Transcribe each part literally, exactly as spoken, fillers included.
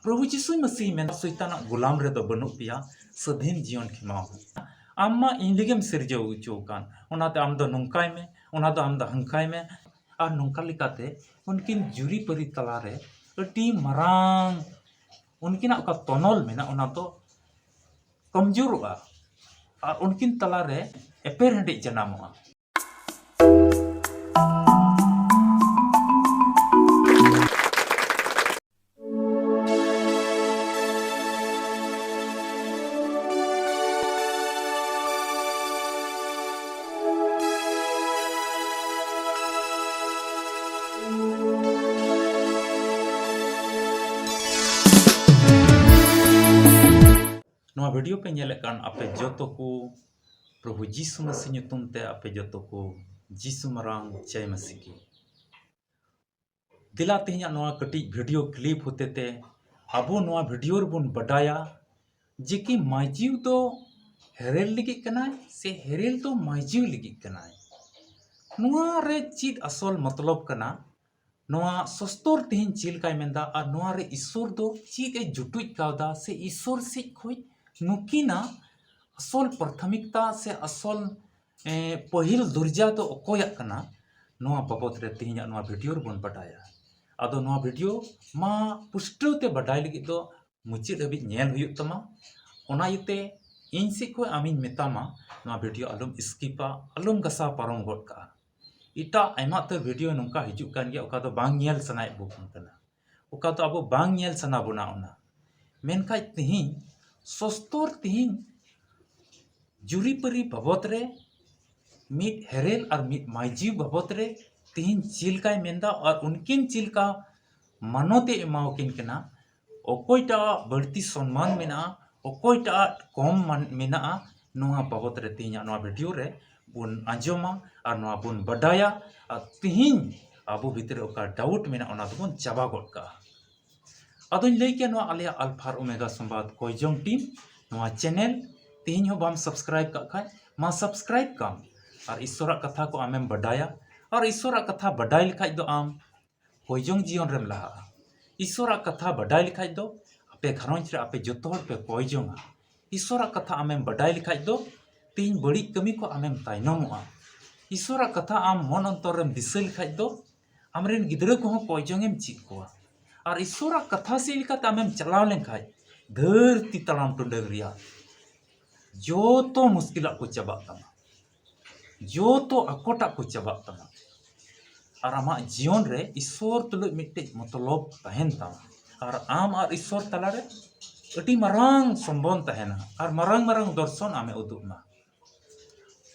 ᱯᱨᱚᱵᱷᱩ ᱡᱤᱥᱩ ᱢᱟᱹᱥᱤ ᱢᱮᱱ, ᱥᱚᱭᱛᱟᱱᱟᱜ ᱜᱳᱞᱟᱢ ᱨᱮᱫᱚ ᱵᱟᱹᱱᱩᱜ ᱯᱮᱭᱟ, ᱥᱟᱹᱫᱷᱤᱱ ᱡᱤᱭᱚᱱ ᱠᱷᱮᱢᱟᱣ ᱢᱮ᱾ ᱟᱢ ᱢᱟ ᱤᱧ ᱞᱟᱹᱜᱤᱫ ᱮᱢ ᱥᱤᱨᱡᱟᱹᱣ ᱦᱚᱪᱚ ᱟᱠᱟᱱ, ᱚᱱᱟᱛᱮ ᱟᱢ ᱫᱚ ᱱᱚᱝᱠᱟᱭ ᱢᱮ, ᱚᱱᱟ ᱫᱚ ᱟᱢ ᱫᱚ ᱦᱟᱝᱠᱟᱭ ᱢᱮ᱾ ᱟᱨ ᱱᱚᱝᱠᱟ ᱞᱮᱠᱟᱛᱮ ᱩᱱᱠᱤᱱ ᱡᱩᱨᱤᱯᱟᱹᱨᱤ ᱛᱟᱞᱟᱨᱮ ᱟᱹᱰᱤ ᱢᱟᱨᱟᱝ ᱩᱱᱠᱤᱱᱟᱜ ᱚᱠᱟ ᱛᱚᱱᱚᱞ ᱢᱮᱱᱟᱜ, ᱚᱱᱟ ᱫᱚ ᱠᱚᱢᱡᱳᱨᱚᱜᱼᱟ ᱟᱨ ᱩᱱᱠᱤᱱ ᱛᱟᱞᱟᱨᱮ ᱮᱯᱮᱨ ᱦᱮᱸᱰᱮᱡ ᱡᱟᱱᱟᱢᱚᱜᱼᱟ᱾ ᱱᱚᱣᱟ ᱵᱷᱤᱰᱤᱭᱳ ᱯᱮ ᱧᱮᱞᱮᱫ ᱠᱟᱱ ᱟᱯᱮ ᱡᱚᱛᱚ ᱠᱚ, ᱯᱨᱚᱵᱷᱩ ᱡᱤᱥᱩ ᱢᱟᱹᱥᱤ ᱧᱩᱛᱩᱢ ᱛᱮ ᱟᱯᱮ ᱡᱚᱛᱚ ᱠᱚ ᱡᱤᱥᱩ ᱢᱟᱨᱟᱝ ᱡᱟᱭ ᱢᱟᱹᱥᱤ ᱠᱤ᱾ ᱫᱮᱞᱟ ᱛᱮᱦᱮᱧᱟᱜ ᱱᱚᱣᱟ ᱠᱟᱹᱴᱤᱡ ᱵᱷᱤᱰᱤᱭᱳ ᱠᱞᱤᱯ ᱦᱚᱛᱮᱛᱮ ᱟᱵᱚ ᱱᱚᱣᱟ ᱵᱷᱤᱰᱤᱭᱳ ᱨᱮᱵᱚᱱ ᱵᱟᱰᱟᱭᱟ ᱡᱮ ᱠᱤ ᱢᱟᱹᱭᱡᱤᱣ ᱫᱚ ᱦᱮᱨᱮᱞ ᱞᱟᱹᱜᱤᱫ ᱠᱟᱱᱟᱭ ᱥᱮ ᱦᱮᱨᱮᱞ ᱫᱚ ᱢᱟᱹᱭᱡᱤᱣ ᱞᱟᱹᱜᱤᱫ ᱠᱟᱱᱟᱭ᱾ ᱱᱚᱣᱟ ᱨᱮ ᱪᱮᱫ ᱟᱥᱚᱞ ᱢᱚᱛᱞᱚᱵ ᱠᱟᱱᱟ? ᱱᱚᱣᱟ ᱥᱚᱥᱛᱚᱨ ᱛᱮᱦᱮᱧ ᱪᱮᱫ ᱞᱮᱠᱟᱭ ᱢᱮᱱᱫᱟ ᱟᱨ ᱱᱚᱣᱟ ᱨᱮ ᱤᱥᱥᱚᱨ ᱫᱚ ᱪᱮᱫ ᱮ ᱡᱩᱴᱩᱡ ᱠᱟᱣᱫᱟ ᱥᱮ ᱤᱥᱥᱚᱨ ᱥᱮᱫ ᱠᱷᱚᱱ ᱱᱩᱠᱤᱱᱟᱜ ᱟᱥᱚᱞ ᱯᱨᱟᱛᱷᱚᱢᱤᱠᱛᱟ ᱥᱮ ᱟᱥᱚᱞ, ᱮ, ᱯᱟᱹᱦᱤᱞ ᱫᱚᱨᱡᱟ ᱫᱚ ᱚᱠᱚᱭᱟᱜ ᱠᱟᱱᱟ, ᱱᱚᱣᱟ ᱵᱟᱵᱚᱛ ᱨᱮ ᱛᱮᱦᱮᱧᱟᱜ ᱱᱚᱣᱟ ᱵᱷᱤᱰᱤᱭᱳ ᱨᱮᱵᱚᱱ ᱵᱟᱰᱟᱭᱟ᱾ ᱟᱫᱚ ᱱᱚᱣᱟ ᱵᱷᱤᱰᱤᱭᱳ ᱢᱟ ᱯᱩᱥᱴᱟᱹᱣ ᱛᱮ ᱵᱟᱰᱟᱭ ᱞᱟᱹᱜᱤᱫ ᱫᱚ ᱢᱩᱪᱟᱹᱫ ᱦᱟᱹᱵᱤᱡ ᱧᱮᱞ ᱦᱩᱭᱩᱜ ᱛᱟᱢᱟ᱾ ᱚᱱᱟ ᱤᱭᱟᱹᱛᱮ ᱤᱧ ᱥᱮᱫ ᱠᱷᱚᱱ ᱟᱢᱤᱧ ᱢᱮᱛᱟᱢᱟ, ᱱᱚᱣᱟ ᱵᱷᱤᱰᱤᱭᱳ ᱟᱞᱚᱢ ᱥᱠᱤᱯᱟ, ᱟᱞᱚᱢ ᱜᱷᱟᱥᱟᱣ ᱯᱟᱨᱚᱢ ᱜᱚᱫ ᱠᱟᱜᱼᱟ᱾ ᱮᱴᱟᱜ ᱟᱭᱢᱟ ᱩᱛᱟᱹᱨ ᱵᱷᱤᱰᱤᱭᱳ ᱱᱚᱝᱠᱟ ᱦᱤᱡᱩᱜ ᱠᱟᱱ ᱜᱮᱭᱟ, ᱚᱠᱟ ᱫᱚ ᱵᱟᱝ ᱧᱮᱞ ᱥᱟᱱᱟᱭᱮᱫ ᱵᱚᱱ ᱠᱟᱱᱟ, ᱚᱠᱟ ᱫᱚ ᱟᱵᱚ ᱵᱟᱝ ᱧᱮᱞ ᱥᱟᱱᱟ ᱵᱚᱱᱟ ᱚᱱᱟ᱾ ᱢᱮᱱᱠᱷᱟᱡ ᱛᱤᱦᱤᱧ ᱥᱚᱥᱛᱚᱨ ᱛᱤᱦᱤᱧ ᱡᱩᱨᱤᱯᱟᱹᱨᱤ ᱵᱟᱵᱚᱛ ᱨᱮ, ᱢᱤᱫ ᱦᱮᱨᱮᱞ ᱟᱨ ᱢᱤᱫ ᱢᱟᱹᱭᱡᱤ ᱵᱟᱵᱚᱛ ᱨᱮ ᱛᱤᱦᱤᱧ ᱪᱮᱫ ᱞᱮᱠᱟᱭ ᱢᱮᱱᱫᱟ ᱟᱨ ᱩᱱᱠᱤᱱ ᱪᱮᱫ ᱞᱮᱠᱟ ᱢᱟᱱᱚᱛ ᱮ ᱮᱢᱟᱣᱟᱠᱤᱱ ᱠᱟᱱᱟ, ᱚᱠᱚᱭᱴᱟᱜ ᱵᱟᱹᱲᱛᱤ ᱥᱚᱱᱢᱟᱱ ᱢᱮᱱᱟᱜᱼᱟ, ᱚᱠᱚᱭᱴᱟᱜ ᱠᱚᱢ ᱢᱟᱱ-, ᱢᱮᱱᱟᱜᱼᱟ, ᱱᱚᱣᱟ ᱵᱟᱵᱚᱛ ᱨᱮ ᱛᱮᱦᱮᱧᱟᱜ ᱱᱚᱣᱟ ᱵᱷᱤᱰᱤᱭᱳ ᱨᱮ ᱵᱚᱱ ᱟᱸᱡᱚᱢᱟ ᱟᱨ ᱱᱚᱣᱟ ᱵᱚᱱ ᱵᱟᱰᱟᱭᱟ᱾ ᱟᱨ ᱛᱮᱦᱮᱧ ᱟᱵᱚ ᱵᱷᱤᱛᱨᱤ ᱨᱮ ᱚᱠᱟ ᱰᱟᱣᱩᱴ ᱢᱮᱱᱟᱜᱼᱟ, ᱚᱱᱟ ᱫᱚᱵᱚᱱ ᱪᱟᱵᱟ ᱜᱚᱫ ᱠᱟᱜᱼᱟ᱾ ᱟᱫᱚᱧ ᱞᱟᱹᱭ ᱠᱮᱭᱟ, ᱱᱚᱣᱟ ᱟᱞᱮᱭᱟᱜ ᱟᱞᱯᱷᱟ ᱟᱨ ᱳᱢᱮᱜᱟ ᱥᱚᱢᱵᱟᱫ ᱠᱚᱭᱡᱚᱝ ᱴᱤᱢ, ᱱᱚᱣᱟ ᱪᱮᱱᱮᱞ ᱛᱮᱦᱮᱧ ᱦᱚᱸ ᱵᱟᱢ ᱥᱟᱵᱥᱠᱨᱟᱭᱤᱵ ᱠᱟᱜ ᱠᱷᱟᱡ, ᱢᱟ ᱥᱟᱵᱥᱠᱨᱟᱭᱤᱵ ᱠᱟᱢ᱾ ᱟᱨ ᱤᱥᱥᱚᱨᱟᱜ ᱠᱟᱛᱷᱟ ᱠᱚ ᱟᱢᱮᱢ ᱵᱟᱰᱟᱭᱟ, ᱟᱨ ᱤᱥᱥᱚᱨᱟᱜ ᱠᱟᱛᱷᱟ ᱵᱟᱰᱟᱭ ᱞᱮᱠᱷᱟᱡ ᱫᱚ ᱟᱢ ᱠᱚᱭᱡᱚᱝ ᱡᱤᱭᱚᱱ ᱨᱮᱢ ᱞᱟᱦᱟᱜᱼᱟ᱾ ᱤᱥᱚᱨᱟᱜ ᱠᱟᱛᱷᱟ ᱵᱟᱰᱟᱭ ᱞᱮᱠᱷᱟᱡ ᱫᱚ ᱟᱯᱮ ᱜᱷᱟᱨᱚᱸᱡᱽ ᱨᱮ ᱟᱯᱮ ᱡᱚᱛᱚ ᱦᱚᱲ ᱯᱮ ᱠᱚᱭ ᱡᱚᱝᱟ᱾ ᱤᱥᱚᱨᱟᱜ ᱠᱟᱛᱷᱟ ᱟᱢᱮᱢ ᱵᱟᱰᱟᱭ ᱞᱮᱠᱷᱟᱡ ᱫᱚ ᱛᱮᱦᱮᱧ ᱵᱟᱹᱲᱤᱡ ᱠᱟᱹᱢᱤ ᱠᱚ ᱟᱢᱮᱢ ᱛᱟᱭᱱᱚᱢᱚᱜᱼᱟ᱾ ᱤᱥᱚᱨᱟᱜ ᱠᱟᱛᱷᱟ ᱟᱢ ᱢᱚᱱ ᱚᱱᱛᱚᱨ ᱨᱮᱢ ᱫᱤᱥᱟᱹ ᱞᱮᱠᱷᱟᱡ ᱫᱚ ᱟᱢᱨᱮᱱ ᱜᱤᱫᱽᱨᱟᱹ ᱠᱚᱦᱚᱸ ᱠᱚᱭ ᱡᱚᱝ ᱮᱢ ᱪᱮᱫ ᱠᱚᱣᱟ᱾ ᱟᱨ ᱤᱥᱚᱨᱟᱜ ᱠᱟᱛᱷᱟ ᱥᱮᱫ ᱞᱮᱠᱟᱛᱮ ᱟᱢᱮᱢ ᱪᱟᱞᱟᱣ ᱞᱮᱱᱠᱷᱟᱡ ᱫᱷᱟᱹᱨᱛᱤ ᱛᱟᱲᱟᱢ ᱴᱩᱰᱟᱹᱝ ᱨᱮᱭᱟᱜ ᱡᱚᱛᱚ ᱢᱩᱥᱠᱤᱞᱟᱜ ᱠᱚ ᱪᱟᱵᱟᱜ ᱛᱟᱢᱟ, ᱡᱚᱛᱚ ᱟᱠᱚᱴᱟᱜ ᱠᱚ ᱪᱟᱵᱟᱜ ᱛᱟᱢᱟ᱾ ᱟᱨ ᱟᱢᱟᱜ ᱡᱤᱭᱚᱱ ᱨᱮ ᱤᱥᱚᱨ ᱛᱩᱞᱩᱡ ᱢᱤᱫᱴᱮᱡ ᱢᱚᱛᱞᱚᱵ ᱛᱟᱦᱮᱱ ᱛᱟᱢᱟ᱾ ᱟᱨ ᱟᱢ ᱟᱨ ᱤᱥᱚᱨ ᱛᱟᱞᱟᱨᱮ ᱟᱹᱰᱤ ᱢᱟᱨᱟᱝ ᱥᱚᱢᱵᱚᱱ ᱛᱟᱦᱮᱱᱟ ᱟᱨ ᱢᱟᱨᱟᱝ ᱢᱟᱨᱟᱝ ᱫᱚᱨᱥᱚᱱ ᱟᱢᱮ ᱩᱫᱩᱜ ᱟᱢᱟ᱾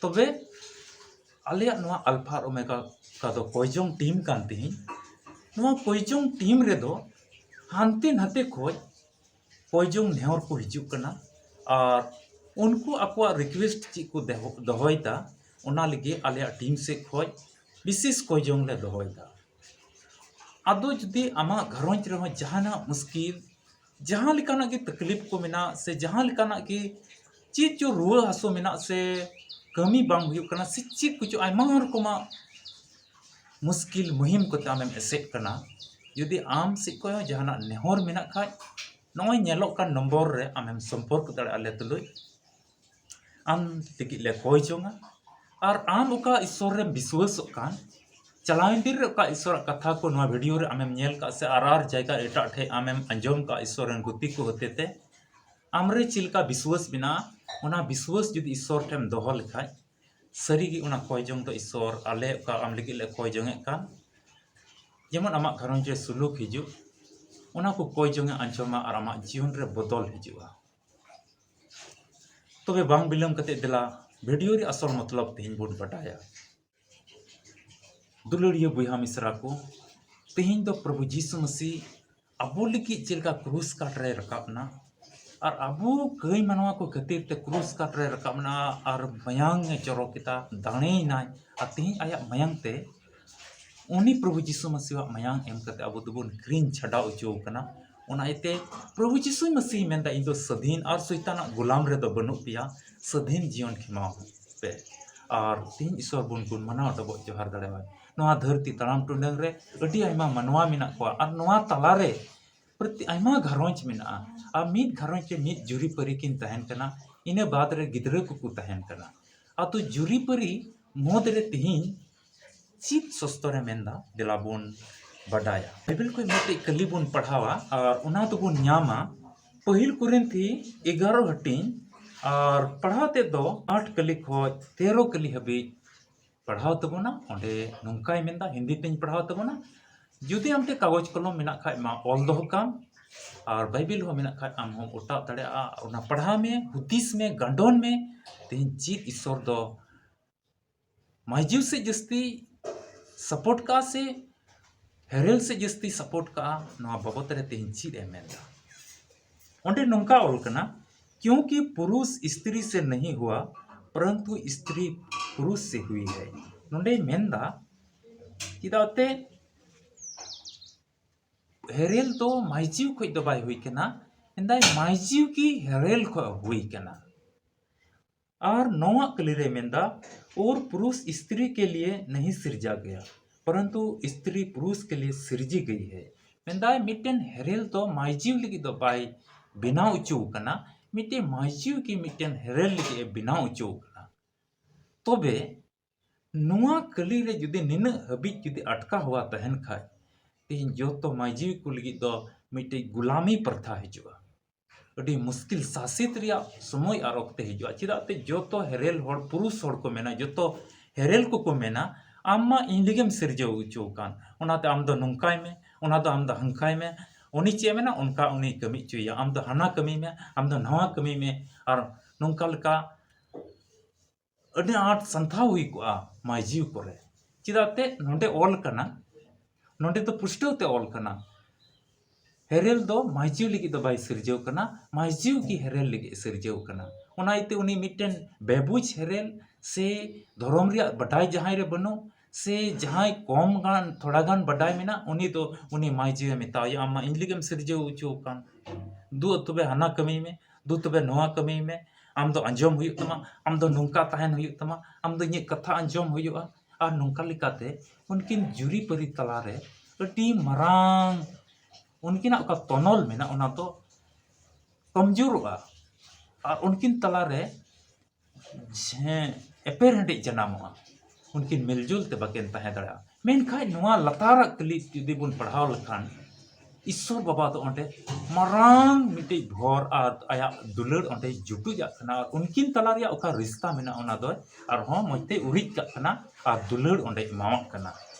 ᱛᱚᱵᱮ ᱟᱞᱮᱭᱟᱜ ᱱᱚᱣᱟ ᱟᱞᱯᱷᱟ ᱟᱨ ᱳᱢᱮᱜᱟ ᱚᱠᱟ ᱫᱚ ᱠᱚᱭᱡᱚᱝ ᱴᱤᱢ ᱠᱟᱱ ᱛᱤᱧ, ᱱᱚᱣᱟ ᱠᱚᱭᱡᱚᱝ ᱴᱤᱢ ᱨᱮᱫᱚ ᱦᱟᱱᱛᱮ ᱱᱟᱛᱮ ᱠᱷᱚᱡ ᱠᱚᱭᱡᱚᱝ ᱱᱮᱦᱚᱨ ᱠᱚ ᱦᱤᱡᱩᱜ ᱠᱟᱱᱟ᱾ ᱟᱨ ᱩᱱᱠᱩ ᱟᱠᱚᱣᱟᱜ ᱨᱤᱠᱩᱭᱮᱥᱴ ᱪᱮᱫ ᱠᱚ ᱫᱮᱦᱚ- ᱫᱚᱦᱚᱭᱮᱫᱟ, ᱚᱱᱟ ᱞᱟᱹᱜᱤᱫ ᱟᱞᱮᱭᱟᱜ ᱴᱤᱢ ᱥᱮᱫ ᱠᱷᱚᱡ ᱵᱤᱥᱮᱥ ᱠᱚᱭᱡᱚᱝ ᱞᱮ ᱫᱚᱦᱚᱭᱮᱫᱟ᱾ ᱟᱫᱚ ᱡᱩᱫᱤ ᱟᱢᱟᱜ ᱜᱷᱟᱨᱚᱸᱡᱽ ᱨᱮᱦᱚᱸ ᱡᱟᱦᱟᱱᱟᱜ ᱢᱩᱥᱠᱤᱞ, ᱡᱟᱦᱟᱸ ᱞᱮᱠᱟᱱᱟᱜ ᱜᱮ ᱛᱟᱠᱞᱤᱯ ᱠᱚ ᱢᱮᱱᱟᱜ, ᱥᱮ ᱡᱟᱦᱟᱸ ᱞᱮᱠᱟᱱᱟᱜ ᱜᱮ ᱪᱮᱫ ᱪᱚ ᱨᱩᱣᱟᱹ ᱦᱟᱹᱥᱩ ᱢᱮᱱᱟᱜ, ᱥᱮ ᱠᱟᱹᱢᱤ ᱵᱟᱝ ᱦᱩᱭᱩᱜ ᱠᱟᱱᱟ, ᱥᱮ ᱪᱮᱫ ᱠᱚᱪᱚ ᱟᱭᱢᱟ ᱨᱚᱠᱚᱢᱟᱜ ᱢᱩᱥᱠᱤᱞ ᱢᱩᱦᱤᱢ ᱠᱚᱛᱮ ᱟᱢᱮᱢ ᱮᱥᱮᱫ ᱠᱟᱱᱟ, ᱡᱩᱫᱤ ᱟᱢ ᱥᱮᱫ ᱠᱷᱚᱱ ᱦᱚᱸ ᱡᱟᱦᱟᱱᱟᱜ ᱱᱮᱦᱚᱨ ᱢᱮᱱᱟᱜ ᱠᱷᱟᱡ, ᱱᱚᱜᱼᱚᱭ ᱧᱮᱞᱚᱜ ᱠᱟᱱ ᱱᱚᱢᱵᱚᱨ ᱨᱮ ᱟᱢᱮᱢ ᱥᱚᱢᱯᱚᱨᱠ ᱫᱟᱲᱮᱭᱟᱜᱼᱟ ᱟᱞᱮ ᱛᱩᱞᱩᱡ᱾ ᱟᱢ ᱞᱟᱹᱜᱤᱫ ᱞᱮ ᱠᱚᱭ ᱡᱚᱝᱟ᱾ ᱟᱨ ᱟᱢ ᱚᱠᱟ ᱤᱥᱥᱚᱨ ᱨᱮᱢ ᱵᱤᱥᱣᱟᱹᱥᱚᱜ ᱠᱟᱱ, ᱪᱟᱞᱟᱣᱮᱱ ᱫᱤᱱ ᱨᱮ ᱚᱠᱟ ᱤᱥᱥᱚᱨᱟᱜ ᱠᱟᱛᱷᱟ ᱠᱚ ᱱᱚᱣᱟ ᱵᱷᱤᱰᱤᱭᱳ ᱨᱮ ᱟᱢᱮᱢ ᱧᱮᱞ ᱠᱟᱜ ᱥᱮ ᱟᱨ ᱟᱨ ᱡᱟᱭᱜᱟ ᱮᱴᱟᱜ ᱴᱷᱮᱡ ᱟᱢᱮᱢ ᱟᱸᱡᱚᱢ ᱠᱟᱜ ᱤᱥᱥᱚᱨ ᱨᱮᱱ ᱜᱩᱛᱤ ᱠᱚ ᱦᱚᱛᱮᱛᱮ, ᱟᱢᱨᱮ ᱪᱮᱫ ᱞᱮᱠᱟ ᱵᱤᱥᱣᱟᱹᱥ ᱢᱮᱱᱟᱜᱼᱟ, ᱚᱱᱟ ᱵᱤᱥᱣᱟᱹᱥ ᱡᱩᱫᱤ ᱤᱥᱥᱚᱨ ᱴᱷᱮᱱ ᱫᱚᱦᱚ ᱞᱮᱠᱷᱟᱡ, ᱥᱟᱹᱨᱤᱜᱮ ᱚᱱᱟ ᱠᱚᱭ ᱡᱚᱝ ᱫᱚ ᱤᱥᱥᱚᱨ ᱟᱞᱮ ᱚᱠᱟ ᱟᱢ ᱞᱟᱹᱜᱤᱫ ᱞᱮ ᱠᱚᱭ ᱡᱚᱝᱮᱫ ᱠᱟᱱ, ᱡᱮᱢᱚᱱ ᱟᱢᱟᱜ ᱜᱷᱟᱨᱚᱸᱡᱽ ᱨᱮ ᱥᱩᱞᱩᱠ ᱦᱤᱡᱩᱜ, ᱚᱱᱟ ᱠᱚ ᱠᱚᱭ ᱡᱚᱝ ᱮ ᱟᱸᱡᱚᱢᱟ ᱟᱨ ᱟᱢᱟᱜ ᱡᱤᱭᱚᱱ ᱨᱮ ᱵᱚᱫᱚᱞ ᱦᱤᱡᱩᱜᱼᱟ᱾ ᱛᱚᱵᱮ ᱵᱟᱝ ᱵᱤᱞᱚᱢ ᱠᱟᱛᱮ ᱫᱮᱞᱟ ᱵᱷᱤᱰᱤᱭᱳ ᱨᱮ ᱟᱥᱚᱞ ᱢᱚᱛᱞᱚᱵ ᱛᱮᱦᱮᱧ ᱵᱚᱱ ᱵᱟᱰᱟᱭᱟ᱾ ᱫᱩᱞᱟᱹᱲᱤᱭᱟᱹ ᱵᱚᱭᱦᱟ ᱢᱤᱥᱨᱟ ᱠᱚ, ᱛᱮᱦᱮᱧ ᱫᱚ ᱯᱨᱚᱵᱷᱩ ᱡᱤᱥᱩ ᱢᱟᱹᱥᱤ ᱟᱵᱚ ᱞᱟᱹᱜᱤᱫ ᱪᱮᱫ ᱞᱮᱠᱟ ᱠᱨᱩᱥ ᱠᱟᱴ ᱨᱮ ᱨᱟᱠᱟᱵ ᱮᱱᱟ, ᱟᱨ ᱟᱵᱚ ᱠᱟᱹᱭ ᱢᱟᱱᱣᱟ ᱠᱚ ᱠᱷᱟᱹᱛᱤᱨ ᱛᱮ ᱠᱨᱩᱥ ᱠᱟᱴ ᱨᱮ ᱨᱟᱠᱟᱵ ᱮᱱᱟ, ᱟᱨ ᱢᱟᱭᱟᱝ ᱮ ᱪᱚᱨᱚ ᱠᱮᱫᱟ, ᱫᱟᱲᱮᱭᱮᱱᱟᱭ, ᱟᱨ ᱛᱮᱦᱮᱧ ᱟᱭᱟᱜ ᱢᱟᱭᱟᱝ ᱛᱮ, ᱩᱱᱤ ᱯᱨᱚᱵᱷᱩ ᱡᱤᱥᱩ ᱢᱟᱹᱥᱤᱣᱟᱜ ᱢᱟᱭᱟᱝ ᱮᱢ ᱠᱟᱛᱮ ᱟᱵᱚ ᱫᱚᱵᱚᱱ ᱠᱤᱨᱤᱧ ᱪᱷᱟᱰᱟᱣ ᱦᱚᱪᱚ ᱟᱠᱟᱱᱟ᱾ ᱚᱱᱟ ᱤᱭᱟᱹᱛᱮ ᱯᱨᱚᱵᱷᱩ ᱡᱤᱥᱩ ᱢᱟᱹᱥᱤ ᱢᱮᱱᱫᱟ, "ᱤᱧ ᱫᱚ ᱥᱟᱹᱫᱷᱤᱱ ᱟᱨ ᱥᱚᱭᱛᱟᱱᱟᱜ ᱜᱩᱞᱟᱢ ᱨᱮᱫᱚ ᱵᱟᱹᱱᱩᱜ ᱯᱮᱭᱟ, ᱥᱟᱹᱫᱷᱤᱱ ᱡᱤᱭᱚᱱ ᱠᱷᱮᱢᱟᱣ ᱯᱮ᱾" ᱟᱨ ᱛᱮᱦᱮᱧ ᱤᱥᱚᱨ ᱵᱚᱱ ᱜᱩᱱ ᱢᱟᱱᱟᱣ ᱰᱚᱵᱚᱜ ᱡᱚᱦᱟᱨ ᱫᱟᱲᱮᱣᱟᱭ᱾ ᱱᱚᱣᱟ ᱫᱷᱟᱹᱨᱛᱤ ᱛᱟᱲᱟᱢ ᱴᱩᱰᱟᱹᱝ ᱨᱮ ᱟᱹᱰᱤ ᱟᱭᱢᱟ ᱢᱟᱱᱣᱟ ᱢᱮᱱᱟᱜ ᱠᱚᱣᱟ ᱟᱨ ᱱᱚᱣᱟ ᱛᱟᱞᱟᱨᱮ ᱯᱨᱚᱛᱤ ᱟᱭᱢᱟ ᱜᱷᱟᱨᱚᱸᱡᱽ ᱢᱮᱱᱟᱜᱼᱟ᱾ ᱟᱨ ᱢᱤᱫ ᱜᱷᱟᱨᱚᱸᱡᱽ ᱨᱮ ᱢᱤᱫ ᱡᱩᱨᱤᱯᱟᱹᱨᱤ ᱠᱤᱱ ᱛᱟᱦᱮᱱ ᱠᱟᱱᱟ, ᱤᱱᱟᱹ ᱵᱟᱫᱽ ᱨᱮ ᱜᱤᱫᱽᱨᱟᱹ ᱠᱚᱠᱚ ᱛᱟᱦᱮᱱ ᱠᱟᱱᱟ᱾ ᱟᱫᱚ ᱡᱩᱨᱤᱯᱟᱹᱨᱤ ᱢᱩᱫᱽ ᱨᱮ ᱛᱮᱦᱮᱧ ᱪᱮᱫ ᱥᱚᱥᱛᱚᱨ ᱮ ᱢᱮᱱᱫᱟ, ᱫᱮᱞᱟ ᱵᱚᱱ ᱵᱟᱰᱟᱭᱟ᱾ ᱵᱟᱭᱵᱮᱞ ᱠᱷᱚᱱ ᱢᱤᱫᱴᱮᱡ ᱠᱟᱹᱞᱤ ᱵᱚᱱ ᱯᱟᱲᱦᱟᱣᱟ ᱟᱨ ᱚᱱᱟ ᱫᱚᱵᱚᱱ ᱧᱟᱢᱟ ᱯᱟᱹᱦᱤᱞ ᱠᱚᱨᱤᱱᱛᱷᱤ ᱮᱜᱟᱨᱚ ᱦᱟᱹᱴᱤᱧ ᱟᱨ ᱯᱟᱲᱦᱟᱣ ᱛᱮᱫ ᱫᱚ ᱟᱴ ᱠᱟᱹᱞᱤ ᱠᱷᱚᱱ ᱛᱮᱨᱚ ᱠᱟᱹᱞᱤ ᱦᱟᱹᱵᱤᱡ ᱯᱟᱲᱦᱟᱣ ᱛᱟᱵᱚᱱᱟ᱾ ᱚᱸᱰᱮ ᱱᱚᱝᱠᱟᱭ ᱢᱮᱱᱫᱟ, ᱦᱤᱱᱫᱤ ᱛᱮᱧ ᱯᱟᱲᱦᱟᱣ ᱛᱟᱵᱚᱱᱟ᱾ ᱡᱩᱫᱤ ᱟᱢ ᱴᱷᱮᱱ ᱠᱟᱜᱚᱡᱽ ᱠᱚᱞᱚᱢ ᱢᱮᱱᱟᱜ ᱠᱷᱟᱡ ᱢᱟ, ᱚᱞ ᱫᱚᱦᱚ ᱠᱟᱢ, ᱟᱨ ᱵᱟᱭᱵᱮᱞ ᱦᱚᱸ ᱢᱮᱱᱟᱜ ᱠᱷᱟᱡ ᱟᱢ ᱦᱚᱸᱢ ᱚᱴᱟᱜ ᱫᱟᱲᱮᱭᱟᱜᱼᱟ᱾ ᱚᱱᱟ ᱯᱟᱲᱦᱟᱣ ᱢᱮ, ᱦᱩᱫᱤᱥ ᱢᱮ, ᱜᱟᱸᱰᱚᱱ ᱢᱮ, ᱛᱮᱦᱮᱧ ᱪᱮᱫ ᱤᱥᱚᱨ ᱫᱚ ᱢᱟᱹᱡᱷᱤ ᱥᱮ ᱡᱟᱹᱥᱛᱤ ᱥᱟᱯᱳᱨᱴ ᱠᱟᱜᱼᱟ ᱥᱮ ᱦᱮᱨᱮᱞ ᱥᱮ ᱡᱟᱹᱥᱛᱤ ᱥᱟᱯᱳᱨᱴ ᱠᱟᱜᱼᱟ, ᱱᱚᱣᱟ ᱵᱟᱵᱚᱛ ᱨᱮ ᱛᱮᱦᱮᱧ ᱪᱮᱫ ᱮ ᱢᱮᱱᱫᱟ᱾ ᱚᱸᱰᱮ ᱱᱚᱝᱠᱟ ᱚᱞ ᱠᱟᱱᱟ, ᱠᱤᱭᱩᱸᱠᱤ ᱯᱩᱨᱩᱥ ᱥᱛᱨᱤ ᱥᱮ ᱱᱟᱦᱤ ᱦᱩᱣᱟ, ᱯᱚᱨᱚᱱᱛᱩ ᱥᱛᱨᱤ ᱯᱩᱨᱩᱥ ᱥᱮ ᱦᱩᱭ ᱦᱟᱭ᱾ ᱱᱚᱸᱰᱮᱭ ᱢᱮᱱᱫᱟ, ᱪᱮᱫᱟᱜ ᱛᱮ ᱦᱮᱨᱮᱞ ᱫᱚ ᱢᱟᱹᱡᱷᱤ ᱠᱷᱚᱡ ᱫᱚ ᱵᱟᱭ ᱦᱩᱭ ᱠᱟᱱᱟ, ᱢᱮᱱᱫᱟᱭ ᱢᱟᱹᱡᱷᱤ ᱜᱮ ᱦᱮᱨᱮᱞ ᱠᱷᱚᱡ ᱦᱩᱭ ᱠᱟᱱᱟ᱾ ᱟᱨ ᱱᱚᱣᱟ ᱠᱟᱹᱞᱤ ᱨᱮ ᱢᱮᱱᱫᱟ, ᱳᱨ ᱯᱩᱨᱩᱥ ᱥᱛᱨᱤ ᱠᱮ ᱞᱤᱭᱮ ᱱᱟᱦᱤ ᱥᱤᱨᱡᱟ ᱜᱟᱭᱟ, ᱯᱚᱨᱚᱱᱛᱩ ᱥᱛᱨᱤ ᱯᱩᱨᱩᱥ ᱠᱮ ᱞᱤᱭᱮ ᱥᱤᱨᱡᱤ ᱜᱟᱭᱤ ᱦᱮ᱾ ᱢᱮᱱᱫᱟᱭ ᱢᱤᱫᱴᱮᱱ ᱦᱮᱨᱮᱞ ᱫᱚ ᱢᱟᱹᱡᱷᱤ ᱞᱟᱹᱜᱤᱫ ᱫᱚ ᱵᱟᱭ ᱵᱮᱱᱟᱣ ᱦᱚᱪᱚ ᱠᱟᱱᱟ, ᱢᱤᱫᱴᱮᱱ ᱢᱟᱹᱡᱷᱤ ᱜᱮ ᱢᱤᱫᱴᱮᱱ ᱦᱮᱨᱮᱞ ᱞᱟᱹᱜᱤᱫ ᱮ ᱵᱮᱱᱟᱣ ᱦᱚᱪᱚ ᱠᱟᱱᱟ᱾ ᱛᱚᱵᱮ ᱱᱚᱣᱟ ᱠᱟᱹᱞᱤ ᱨᱮ ᱡᱩᱫᱤ ᱱᱤᱱᱟᱹᱜ ᱦᱟᱹᱵᱤᱡ ᱡᱩᱫᱤ ᱟᱴᱠᱟ ᱦᱚᱣᱟ ᱛᱟᱦᱮᱱ ᱠᱷᱟᱡ, ᱛᱮᱦᱮᱧ ᱡᱚᱛᱚ ᱢᱟᱹᱡᱷᱤ ᱠᱚ ᱞᱟᱹᱜᱤᱫ ᱫᱚ ᱢᱤᱫᱴᱮᱡ ᱜᱩᱞᱟᱢᱤ ᱯᱨᱚᱛᱷᱟ ᱦᱤᱡᱩᱜᱼᱟ᱾ ᱟᱹᱰᱤ ᱢᱩᱥᱠᱤᱞ ᱥᱟᱥᱮᱛ ᱨᱮᱭᱟᱜ ᱥᱚᱢᱚᱭ ᱟᱨ ᱚᱠᱛᱮ ᱦᱤᱡᱩᱜᱼᱟ᱾ ᱪᱮᱫᱟᱜ ᱛᱮ ᱡᱚᱛᱚ ᱦᱮᱨᱮᱞ ᱦᱚᱲ, ᱯᱩᱨᱩᱥ ᱦᱚᱲ ᱠᱚ ᱢᱮᱱᱟ, ᱡᱚᱛᱚ ᱦᱮᱨᱮᱞ ᱠᱚᱠᱚ ᱢᱮᱱᱟ, ᱟᱢ ᱢᱟ ᱤᱧ ᱞᱟᱹᱜᱤᱫ ᱮᱢ ᱥᱤᱨᱡᱟᱹᱣ ᱦᱚᱪᱚ ᱟᱠᱟᱱ, ᱚᱱᱟᱛᱮ ᱟᱢ ᱫᱚ ᱱᱚᱝᱠᱟᱭ ᱢᱮ, ᱚᱱᱟ ᱫᱚ ᱟᱢ ᱫᱚ ᱦᱟᱝᱠᱟᱭ ᱢᱮ᱾ ᱩᱱᱤ ᱪᱮᱫ ᱮ ᱢᱮᱱᱟ, ᱚᱱᱠᱟ ᱩᱱᱤ ᱠᱟᱹᱢᱤ ᱦᱚᱪᱚᱭᱮᱭᱟ᱾ ᱟᱢ ᱫᱚ ᱦᱟᱱᱟ ᱠᱟᱹᱢᱤ ᱢᱮ, ᱟᱢ ᱫᱚ ᱱᱟᱣᱟ ᱠᱟᱹᱢᱤ ᱢᱮ, ᱟᱨ ᱱᱚᱝᱠᱟ ᱞᱮᱠᱟ ᱟᱹᱰᱤ ᱟᱸᱴ ᱥᱟᱱᱛᱷᱟᱣ ᱦᱩᱭ ᱠᱚᱜᱼᱟ ᱢᱟᱹᱡᱷᱤ ᱠᱚᱨᱮ᱾ ᱪᱮᱫᱟᱜ ᱛᱮ ᱱᱚᱰᱮ ᱚᱞ ᱠᱟᱱᱟ, ᱱᱚᱰᱮ ᱫᱚ ᱯᱩᱥᱴᱟᱹᱣ ᱛᱮ ᱚᱞ ᱠᱟᱱᱟ, ᱦᱮᱨᱮᱞ ᱫᱚ ᱢᱟᱹᱡᱷᱤ ᱞᱟᱹᱜᱤᱫ ᱫᱚ ᱵᱟᱭ ᱥᱤᱨᱡᱟᱹᱣ ᱠᱟᱱᱟ, ᱢᱟᱹᱡᱷᱤ ᱜᱮ ᱦᱮᱨᱮᱞ ᱞᱟᱹᱜᱤᱫ ᱮ ᱥᱤᱨᱡᱟᱹᱣ ᱠᱟᱱᱟ᱾ ᱚᱱᱟ ᱤᱭᱟᱹᱛᱮ ᱩᱱᱤ ᱢᱤᱫᱴᱮᱱ ᱵᱮᱵᱩᱡᱽ ᱦᱮᱨᱮᱞ ᱥᱮ ᱫᱷᱚᱨᱚᱢ ᱨᱮᱭᱟᱜ ᱵᱟᱰᱟᱭ ᱡᱟᱦᱟᱸᱭ ᱨᱮ ᱵᱟᱹᱱᱩᱜ, ᱥᱮ ᱡᱟᱦᱟᱸᱭ ᱠᱚᱢ ᱜᱟᱱ, ᱛᱷᱚᱲᱟ ᱜᱟᱱ ᱵᱟᱰᱟᱭ ᱢᱮᱱᱟᱜ, ᱩᱱᱤ ᱫᱚ, ᱩᱱᱤ ᱢᱟᱹᱡᱷᱤ ᱮ ᱢᱮᱛᱟᱣᱟᱭᱟ, "ᱟᱢ ᱢᱟ ᱤᱧ ᱞᱟᱹᱜᱤᱫ ᱮᱢ ᱥᱤᱨᱡᱟᱹᱣ ᱦᱚᱪᱚ ᱟᱠᱟᱱ, ᱫᱩ ᱛᱚᱵᱮ ᱦᱟᱱᱟ ᱠᱟᱹᱢᱤ ᱢᱮ, ᱫᱩ ᱛᱚᱵᱮ ᱱᱚᱣᱟ ᱠᱟᱹᱢᱤ ᱢᱮ, ᱟᱢ ᱫᱚ ᱟᱸᱡᱚᱢ ᱦᱩᱭᱩᱜ ᱛᱟᱢᱟ, ᱟᱢ ᱫᱚ ᱱᱚᱝᱠᱟ ᱛᱟᱦᱮᱱ ᱦᱩᱭᱩᱜ ᱛᱟᱢᱟ, ᱟᱢ ᱫᱚ ᱤᱧᱟᱹᱜ ᱠᱟᱛᱷᱟ ᱟᱸᱡᱚᱢ ᱦᱩᱭᱩᱜᱼᱟ, ᱟᱨ ᱱᱚᱝᱠᱟ ᱞᱮᱠᱟᱛᱮ ᱩᱱᱠᱤᱱ ᱡᱩᱨᱤᱯᱟᱹᱨᱤ ᱛᱟᱞᱟᱨᱮ ᱟᱹᱰᱤ ᱢᱟᱨᱟᱝ ᱩᱱᱠᱤᱱᱟᱜ ᱚᱠᱟ ᱛᱚᱱᱚᱞ ᱢᱮᱱᱟᱜ, ᱚᱱᱟ ᱫᱚ ᱠᱚᱢᱡᱳᱨᱚᱜᱼᱟ᱾ ᱟᱨ ᱩᱱᱠᱤᱱ ᱛᱟᱞᱟᱨᱮ ᱡᱮ ᱮᱯᱮᱨ ᱦᱮᱸᱰᱮᱡ ᱡᱟᱱᱟᱢᱚᱜᱼᱟ, ᱩᱱᱠᱤᱱ ᱢᱤᱞᱡᱩᱞ ᱛᱮ ᱵᱟᱹᱠᱤᱱ ᱛᱟᱦᱮᱸ ᱫᱟᱲᱮᱭᱟᱜᱼᱟ᱾ ᱢᱮᱱᱠᱷᱟᱱ ᱱᱚᱣᱟ ᱞᱟᱛᱟᱨᱟᱜ ᱠᱟᱹᱞᱤ ᱡᱩᱫᱤ ᱵᱚᱱ ᱯᱟᱲᱦᱟᱣ ᱞᱮᱠᱷᱟᱱ, ᱤᱥᱥᱚᱨ ᱵᱟᱵᱟ ᱫᱚ ᱚᱸᱰᱮ ᱢᱟᱨᱟᱝ ᱢᱤᱫᱴᱤᱡ ᱵᱷᱚᱨ ᱟᱨ ᱟᱭᱟᱜ ᱫᱩᱞᱟᱹᱲ ᱚᱸᱰᱮ ᱡᱩᱴᱩᱡᱟᱜ ᱠᱟᱱᱟ᱾ ᱟᱨ ᱩᱱᱠᱤᱱ ᱛᱟᱞᱟ ᱨᱮᱭᱟᱜ ᱚᱠᱟ ᱨᱤᱥᱛᱟ ᱢᱮᱱᱟᱜᱼᱟ, ᱚᱱᱟ ᱫᱚ ᱟᱨᱦᱚᱸ ᱢᱚᱡᱽ ᱛᱮ ᱩᱨᱤᱡ ᱠᱟᱜ ᱠᱟᱱᱟ ᱟᱨ ᱫᱩᱞᱟᱹᱲ ᱚᱸᱰᱮ ᱮᱢᱟᱣᱟᱜ ᱠᱟᱱᱟ᱾